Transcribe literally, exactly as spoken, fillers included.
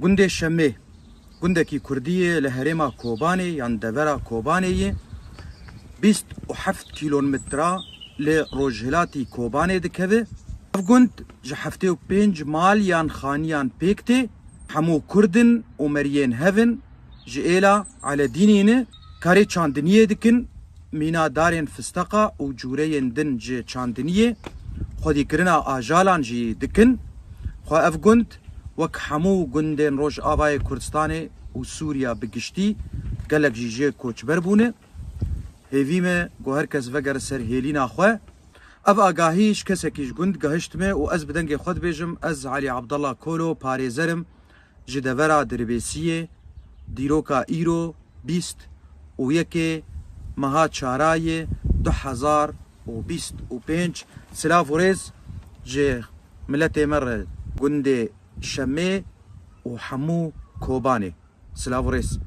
Gundê Şemê, gundekî kurdî ye li herêma Kobanê yan devera Kobanê ye. Bîst û heft kîlometre li rojhilatî Kobanê dikeve. Ev gund ji heftê û pênc mal yan xaniyan pêk tê. Hemû kurd in û meriyên hev in. Ji êla Eledînî ne. Karê çandiniyê dikin, mîna darên fisteqa û cûreyên din ji çandiniyê, xwedîkirina ajalan jî dikin. Xwe ev gund wek hemû gundên Rojavayê Kurdistanê û Sûriya bi giştî, gelek jî jê koçber bûne. Hêvî me ku her kes vegere ser hêlîna xwe. Ev agahî ji kesekî ji gund gehişt me û ez bi dengê xwe dibêjim, ez Elî Abdallah Kolo, parêzer im ji devera Dirbêsiyê, dîroka îro, bîst û yekê meha çarayê du hezar û bîst û pênc. Silav û rêz ji miletê me re gundê Şemê û hemû Kobanê. Silav û rêz.